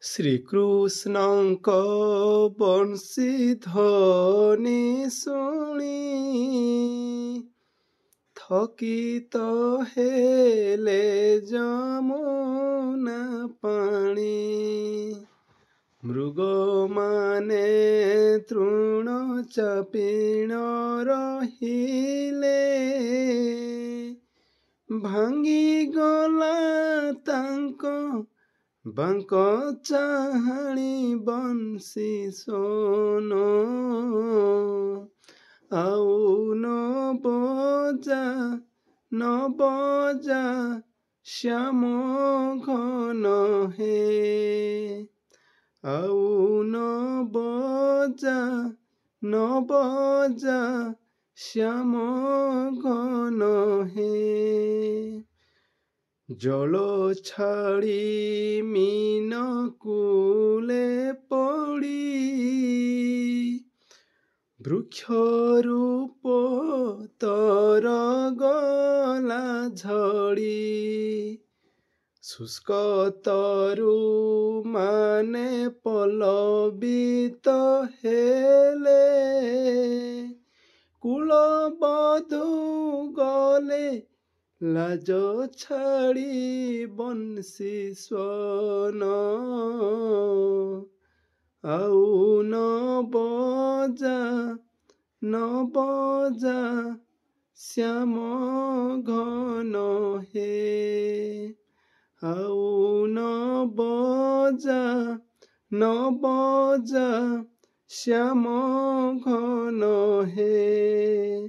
ଶ୍ରୀକୃଷ୍ଣଙ୍କ ବଂଶୀ ଧ୍ୱନି ଶୁଣି ଥକିତ ହେଲେ ଯମୁନା ପାଣି। ମୃଗମାନେ ତୃଣ ଚାପିଣ ରହିଲେ, ଭାଙ୍ଗିଗଲା ତାଙ୍କ ବାଙ୍କ ଚାହାଣି ବଂଶୀ ସ୍ୱନ। ଆଉ ନ ବଜା ନ ବଜା ଶ୍ୟାମ ଘନ ହେ, ଆଉ ନ ବଜା ନ ବଜା ଶ୍ୟାମ ଘନ ହେ। ଜଳ ଛାଡ଼ି ମୀନ କୂଲେ ପଡ଼ି, ବୃକ୍ଷରୁ ପତର ଗଲା ଝଡ଼ି। ଶୁଷ୍କ ତରୁମାନେ ପଲ୍ଲବିତ ହେଲେ, କୁଳବଧୂ ଗଲେ ଲାଜ ଛାଡ଼ି ବଂଶୀ ସ୍ୱନ। ଆଉ ନ ବଜା ନ ବଜା ଶ୍ୟାମ ଘନ ହେ, ଆଉ ନ ବଜା ନ ବଜା ଶ୍ୟାମ ଘନ ହେ।